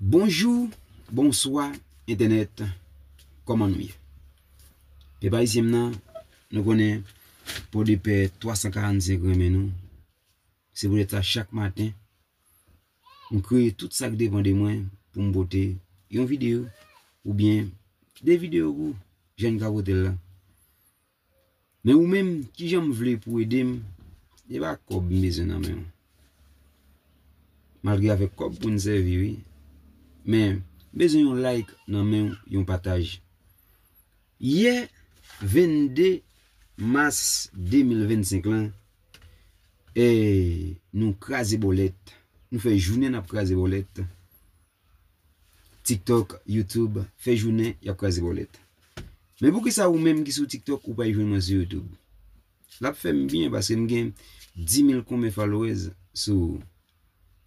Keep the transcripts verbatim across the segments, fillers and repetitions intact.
Bonjou, bonswa, entènèt. Kòman nou ye? Pèp ayisyen m nan, nou konnen Pòdepè twa san karannsenk renmen nou. Se poutèt sa, chak maten, m kreye tout sa k depann de mwen pou m pote yon videyo oubyen de videyo pou jan n ka pote l la. Men ou menm, kijan m vle pou ede m, e pa kòb m bezwen nan men w. Malgre avèk kòb pou n sèvi, wi. Men, m bezwen yon like nan men w, yon pataj. Yè, vennde mas de mil vennsenk lan, e nou kraze bòlèt. Nou fè jounen n ap kraze bòlèt. TikTok, YouTube, fè jounen, y ap kraze bòlèt. Men poukisa ou menm ki sou TikTok, ou pa jwenn mwen sou YouTube? L ap fè m byen paske m gen dis mil konbyen followers sou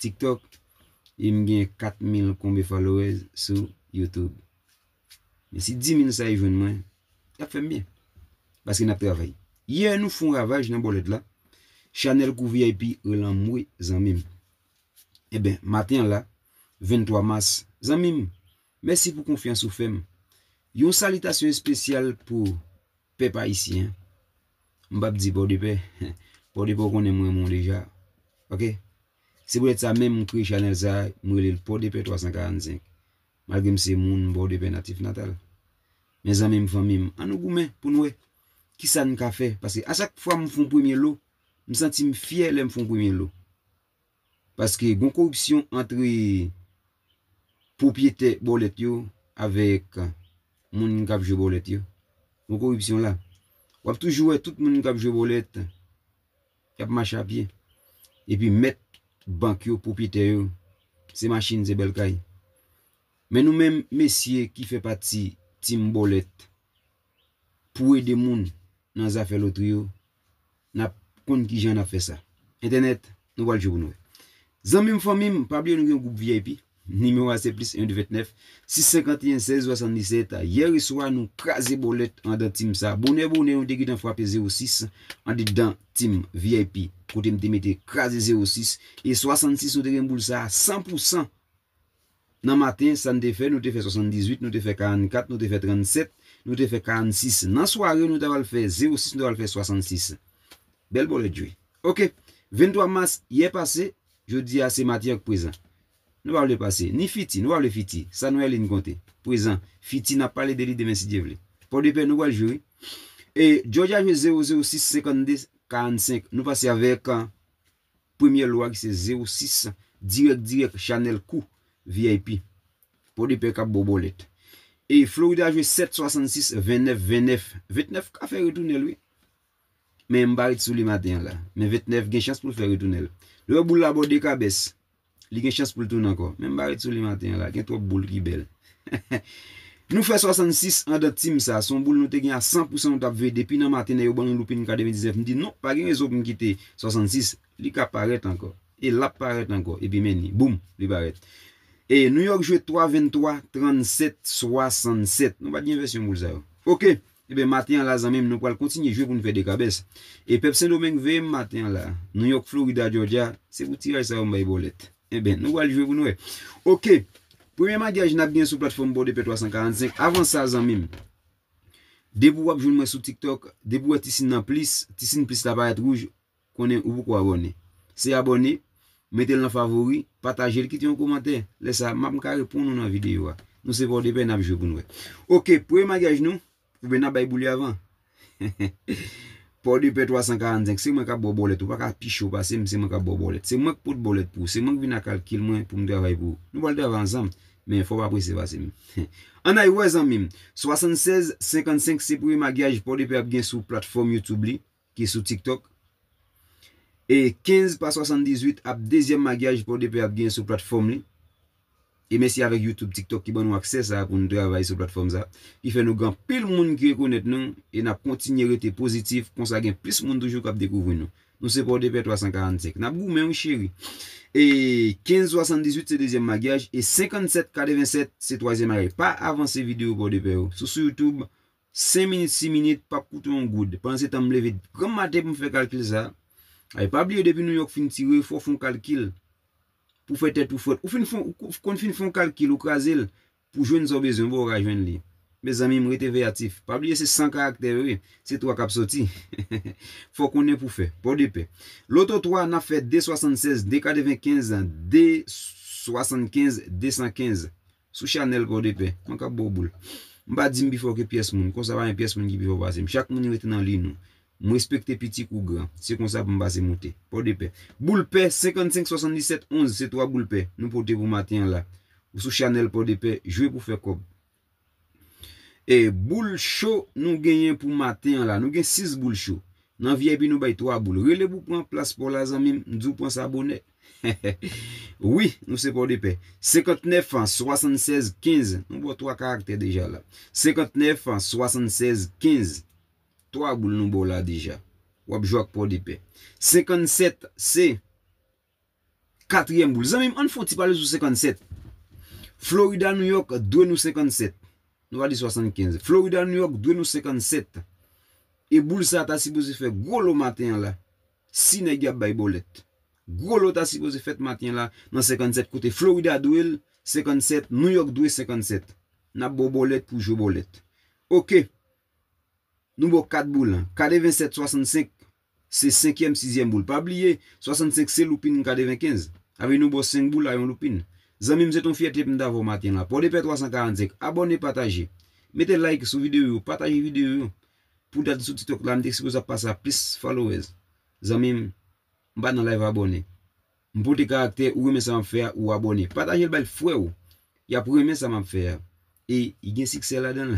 TikTok e m gen kat mil konbyen followers sou YouTube. Men si dis mil sa yo jwenn mwen, y ap fè m byen. Paske n ap travay. Yè, nou fè yon ravaj nan bòlèt la. Chanèl kou V I P rele anmwe, zanmi m. Enben, maten an la, venntwa mas, zanmi m, mèsi pou konfyans ou fè m. Yon salitasyon espesyal pou pèp ayisyen. M p ap di Pòdepè. Pòdepè, ou konnen m renmen w deja. Oke? Se poutèt sa menm m kreye chanèl sa, m rele l Pòdepè twa san karannsenk. Malgre m se moun Pòdepè natif natal. Men zanmi m, fanmi m, ann nou goumen pou n wè kisa n ka fè. Paske a chak fwa m fè yon premye lo, m santi m fyè lè m fè yon premye lo. Paske gon koripsyon ant pwopyetè bòlèt yo avèk moun k ap jwe bòlèt yo. Gon koripsyon la. W ap toujou wè tout moun k ap jwe bòlèt, y ap mache a pye. Epi mèt bank yo, pwopyetè yo, se machin, se bèl kay. Men nou menm, mesye ki fè pati tim bòlèt, pou ede moun nan zafè lotri yo, n ap konn kijan n ap fè sa. Entènèt, nou pral jwe pou nou wè. Zanmi m, fanmi m, pa bliye nou gen yon gwoup V I P. Nimewo a se plis en de ventnèf, sis senkanteyen, sèz swasanndisèt. Yè swa, nou kraze bòlèt anndan tim sa. Bonè, bonè, nou te gentan frape zewo sis anndan tim V I P. Kote m te mete kraze zewo sis. E swasannsis, nou te gen boul sa a san pou san. Nan maten, sa n te fè, nou te fè swasanndizuit, nou te fè karannkat, nou te fè trannsèt, nou te fè karannsis. Nan sware, nou ta pral fè zewo sis, nou ta pral fè swasannsis. Bèl bòlèt jwe. Oke, venntwa mas, yè pase, jodi a se maten ak prezan. Nou pa vle pase, ni fiti, nou pa vle fiti. Sa nou wè li n konte. Prezan, fiti, n ap pale de li demen si Dye vle. Pòdepè, nou pral jwe, wi. E Georgia jwe zewo zewo sis senkannde karannsenk. Nou pase avèk, premyè lo a ki se zewo sis, dirèk, dirèk, chanèl kou V I P. Pòdepè k ap ba w bòlèt. E Florida jwe sèt swasannsis, vennèf vennèf. Vennèf ka fè retounen l, wi. Men m pa ret sou li maten an la. Men vennèf gen chans pou l fè retounen l. Lè boul la ba w de kabès, li gen chans pou l tounen ankò. Men m pa ret sou li maten an la. Gen twòp boul ki bèl. Nou fè swasannsis anndan tim sa. Se yon boul nou te gen a san pou san, nou t ap veye depi nan maten, nèg yo ban nou loupin katrevenndiznèf. M di non, pa gen rezon pou m kite swasannsis. Li ka parèt ankò. E l ap parèt ankò. Epi men ni. Boum, li parèt. E New York jwe twa venntwa, trannsèt swasannsèt. Nou pa t gen vèsyon boul sa yo. Oke. Ebyen, maten an la, zanmi m, nou pral kontinye jwe pou n fè de kabès. E pèp Sendomeng veye m maten an la. New York, Florida, Georgia, se pou tiraj sa yo m bay bòlèt. Ebyen, nou pral jwe pou n wè. Oke. Premye maryaj n ap gen sou platfòm Pòdepè twa san karannsenk. Avan sa, zanmi m, depi w ap jwenn mwen sou TikTok, depi w wè ti siy nan plis, ti siy plis la parèt wouj, konnen ou poko abòne. Se abòne, mete l nan favori, pataje l, kite yon kòmantè. Lè sa, m ap ka reponn ou nan videyo a. Nou se Pòdepè, n ap jwe pou n wè. Oke, premye maryaj nou, oubyen n ap bay boul yo avan. Pòdepè twa san karannsenk, se mwen k ap ba w bòlèt, ou pa ka pi cho pase m, se mwen k ap ba w bòlèt. Se mwen k pot bòlèt pou ou, se mwen k vin ak kalkil mwen pou m travay pou ou. Nou pral travay ansanm, men fò w pa prese pase m. Ann al wè zanmi m, swasannsèz senkannsenk se premye maryaj Pòdepè ap gen sou platfòm YouTube li, ki sou TikTok. E kenz pa swasanndizuit ap dezyèm maryaj Pòdepè ap gen sou platfòm li. E mèsi avèk YouTube, TikTok ki ban nou aksè sa a pou nou travay sou platfòm sa. Ki fè nou gen anpil moun ki rekonèt nou e n ap kontinye rete pozitif, konsa gen plis moun toujou k ap dekouvri nou. Nou se Pòdepè twa san karannsenk. N ap goumen wi cheri. E kenz swasanndizuit se dezyèm maryaj e senkannsèt katrevennsèt se twazyèm maryaj. Pa avanse videyo Pòdepè yo. Si w sou YouTube, senk minit, sis minit, p ap koute w yon goud. Pandan se tan m leve granm maten pou m fè kalkil sa. Ay, pa bliye depi New York fin tire, fò w fè yon kalkil. pou fè tèt ou frèt. Ou fin fè, ou konn fin fè yon kalkil, ou kraze l pou jwenn sa w bezwen, bon, ou ka jwenn li. Mezanmi, m rete veyatif. Pa bliye se san karaktè yo ye, se twa k ap soti. Fò w konnen pou fè. Pòdepè. Loto twa, n ap fè de swasannsèz, de katrevenkenz, de swasannkenz, de san kenz. Sou chanèl Pòdepè. Mwen k ap ba w boul. M pa di m pi fò ke pyès moun. Konsa pa gen pyès moun ki pi fò pase m. Chak moun rete nan liy nou. M respekte piti kou gran. Se konsa pou m pase moute. Pòdepè. Boul pè, senkannsenk swasanndisèt onz, se twa boul pè nou pote pou maten an la. Ou sou chanèl Pòdepè, jwe pou fè kòb. E boul cho nou genyen pou maten an la. Nou gen sis boul cho. Nan V I P nou bay twa boul. Rele pou pran plas pa w la, zanmi m, m di w pran sa bonè. Wi, nou se Pòdepè. Senkantnèf swasannsèz kenz. Nou ba w twa karaktè deja la. Senkantnèf swasannsèz kenz. Twa boul nou ba w la deja. W ap jwe ak Pòdepè. Senkannsèt se katriyèm boul. Zanmi m, ann fè yon ti pale sou senkannsèt. Florida, New York dwe nou senkannsèt. Nou pa di swasannkenz. Florida, New York dwe nou senkannsèt. E boul sa ta sipoze fè gwo lo maten an la. Si nèg y ap bay bòlèt. Gwo lo ta sipoze fèt maten an la nan senkannsèt kote Florida dwe l senkannsèt, New York dwe senkannsèt. N ap ba w bòlèt pou jwe bòlèt. Oke. Nou ba w kat boul. Katrevensèt swasannsenk se senkyèm, sizyèm boul. Pa bliye, swasannsenk se loupin katrevenkenz. Avè nou ba w senk boul a yon loupin. Zanmi m, se t on fyète pou m ta vè w maten la. Pòdepè twa san karannsenk. Abòne, pataje. Mete like sou videyo yo, pataje videyo yo. Pou dat sou TikTok la, m te sipoze ap pase a plis followers. Zanmi m, m pa nan live abòne. M pote karaktè, ou renmen sa m ap fè a, ou abòne. Pataje l bay frè w. Y ap renmen sa m ap fè a. E y gen siksè ladan l.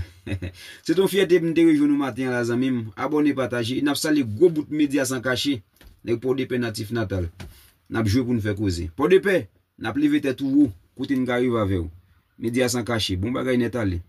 Se t on fyète pou m te rejwenn ou maten an la, zanmi m. Abòne, pataje. E n ap salye gwo bout Medya San Kache. Nèg Pòdepè natif natal. N ap jwe pou n fè koze. Pòdepè, n ap leve tèt ou wo. Kote n ka rive avè w. Medya San Kache. Bon bagay nèt ale.